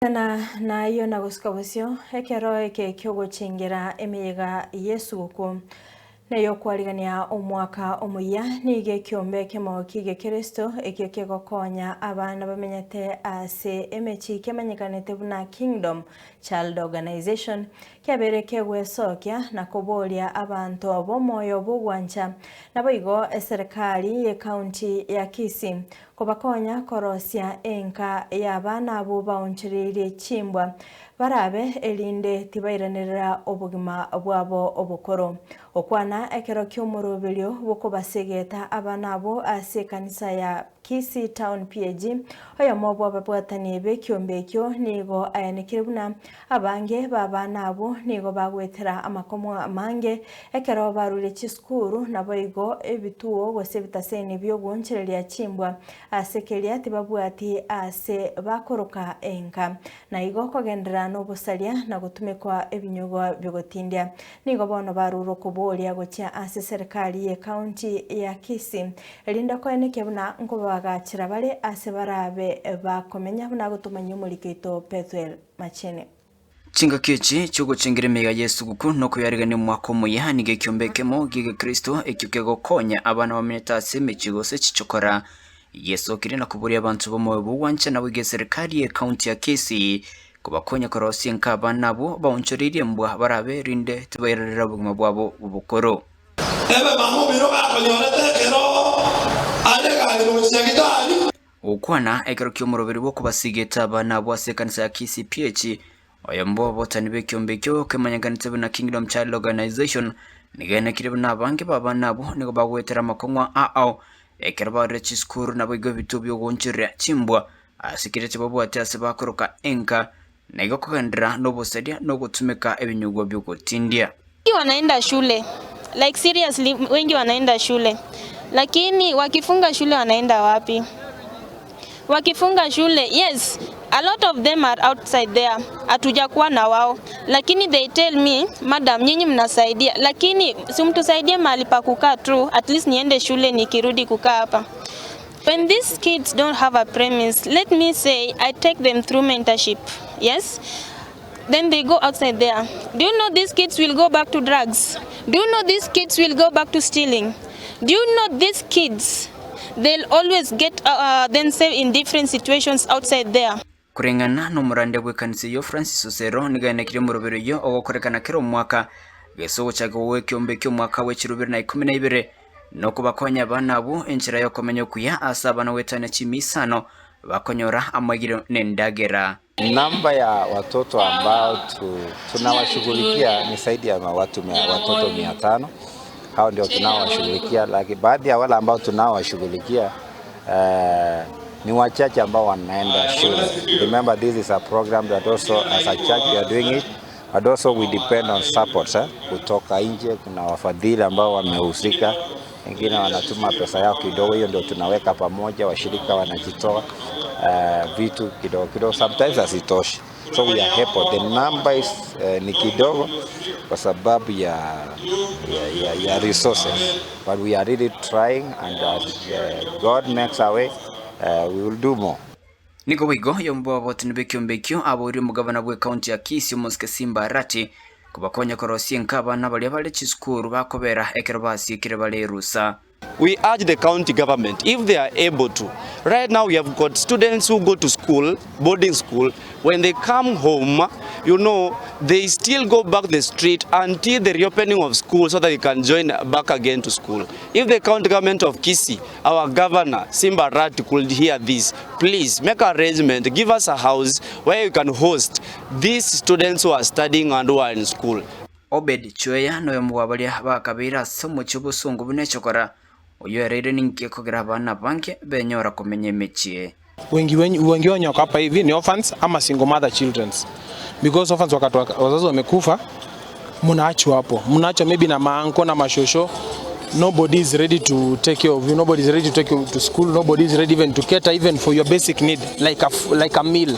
Ng'ana nayio na gosuka bosio, ekero eke ki'ogochengera emeyega y'esuguku, na ey'okwarigania omwaka omoyia, nigo ekiombe ekemo ki'Egekristo ekio kegokonya abana bamenyete ase emechie kemanyekanete buna Kingdom Child Organization, kiabeire kegwesokia na koboria abanto b'omoyo bw'ogwancha, naboigo eserekari y'ecounty ya Kisii Kobakonya korosia enka y'abana abwo baonchoreirie chimbwa, barabe, erinde tibairanerera obogima bwabo obokoro. Gokwana ekero ki'omoroberio bw'okobasegeta abana abwo ase ekanisa ya Kisii Town PAG, oyomo bw'ababwatani b'ekiombe ekio nigo ayanekire buna Abange b'abana abwo nigo bagoetera amakomo amange ekero barure chisukuru, naboigo ebituo gose ebitaseni bi'ogoonchoreria chimbwa ase keria tibabwati aase bakoroka enka. Na igo kogenderera nobosaria na gotumekwa ebinyugwa bi'ogotindia. Nigo bono barure okoboria gochia ase serikali y'ecounty ya Kisii erinde koenekia buna nkobagachera bare ase barabe bakomenya buna gotomanyia omoriki oito Pethuel. Machene. Chingaki echi chi'ogochengera emeyega y'esuguku na okoyarigania omwaka omoyia nigo ekiombe ekemo gi'egekristo ekio kegokonya abana bamenyete ase emechie gose chichokora. Yesokire na koboria abanto b'omoyo bw'ogwancha naboigo eserikari y'ecounty ya Kisii kobakonya korosia enka abana abwo baonchoreirie embwa barabe erinde tibairorera obogima bwabo bw'obokoro. Ebe mama omino gakonyorete ekero are egari gochia Gitari. Gokwana ekero ki'omoroberi bw'okobasigeta abana abwo ase ekanisa ya KCPH, oyomo bw'ababotani b'ekiombe ekio kemanyekanete buna Kingdom Child Organization, nigo enekire buna abange b'abana abwo nigo bagoetera amakong'u ao ekero barure chisukuru naboigo ebituo bi'ogoonchoreria chimbwa ase keria tibabwati ase bakoroka enka, na igo kogenderera nobosaria na ogotumeka ebinyugwa bi'ogotindia. Wengi wanaenda shule like seriously wengi wanaenda shule lakini wakifunga shule wanaenda wapi? Wakifunga shule yes a lot of them are outside there hatujakuwa na wao lakini they tell me madam nyinyi mnasaidia lakini si mtusaidie mahali pa kukaa tu at least niende shule nikirudi kukaa hapa. When these kids don't have a premise let me say I take them through mentorship yes then they go outside there do you know these kids will go back to drugs do you know these kids will go back to stealing do you know these kids they'll always get uh, uh, themselves in different situations outside there Koreng'ana nomorande bw'ekanisa eyio Francis Osero nigo aenekire omoroberi oyio ogokorekana kera omwaka gese ogochaka gw'ekiombe ki'omwaka bwe chirubiri na ikomi na ibere nokobakonya abana abwo enchera y'okomenya okuya ase abana goetania chimisano bakonyora amaigiro nendagera. Namba ya watoto ambao tunawashughulikia ni zaidi ya watu watoto 500. Hao ndio tunaowashughulikia, lakini baadhi ya wale ambao tunaowashughulikia ni wachache ambao wanaenda shule. Remember this is a program that also as a church we are doing it but also we depend on support eh? Kutoka nje kuna wafadhili ambao wamehusika, wengine wanatuma pesa yao kidogo, hiyo ndio tunaweka pamoja, washirika wanajitoa vitu kidogo kidogo, sometimes hazitoshi, so we are able. The number is ni kidogo kwa sababu ya resources but we are really trying and as God makes a way we will do more. Nigo boigo oyomo bw'ababotani b'ekiombe ekio aboirie omogabana bw'ecounty ya Kisii omosike Simba Arati kobakonya korosia enka abana baria bare chisukuru bakobera ekero basiekire bare erusa. We urge the county government if they are able to. Right now we have got students who go to school, boarding school, when they come home, you know, they still go back the street until the reopening of school so that they can join back again to school. If the county government of Kisii, our governor, Simba Arati, could hear this, please make arrangement, give us a house where you can host these students who are studying and who are in school. Obed Chweya noyomo bwa baria bakabeire ase omochie obosongo buna echokora, oyio ereire ninki ekogera abana abange benyora komenya emechie. Wengi wengi wenye wako hapa hivi ni orphans ama single mother childrens because orphans wakati wazazi wamekufa, mnaachwa hapo, mnaachwa maybe na maanko na mashosho. Nobody is ready to take care of you, nobody is ready to take you to school, nobody is ready even to cater even for your basic need like a meal.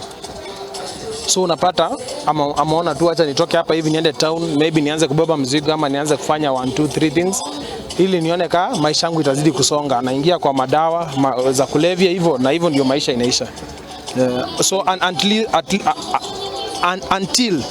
So unapata ama ameona tu acha nitoke hapa hivi niende town, maybe nianze kubeba mzigo ama nianze kufanya 1 2 3 things ili nione ka maisha yangu itazidi kusonga. Naingia kwa madawa za kulevya hivyo na hivyo ndio maisha inaisha. So and, until, at, And until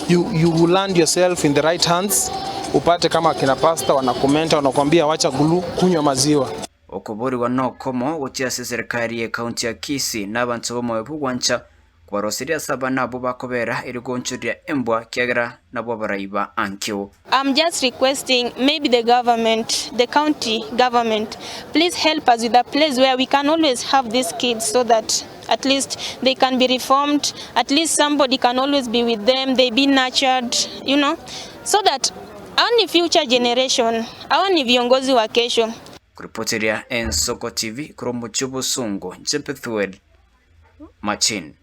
you, you land yourself in the right hands, upate kama kina pastor wanakumenta wanakuambia wacha glue, kunywa maziwa. Okoborigwa nokomo gochia ase eserekari ye county ya Kisii na abanto b'omoyo bw'ogwancha kobaroseria ase abana abwo bakobera erigoncho ria embwa kiagera nabwo abarai ba ankio. I'm just requesting maybe the government, the county government, please help us with a place where we can always have these kids so that at least they can be reformed, at least somebody can always be with them, they be nurtured, you know, so that hawa ni future generation, hawa ni viongozi wa kesho. Kuripoteria Ensoko TV korwa omochie o Bosongo, inche Bethuel Machin.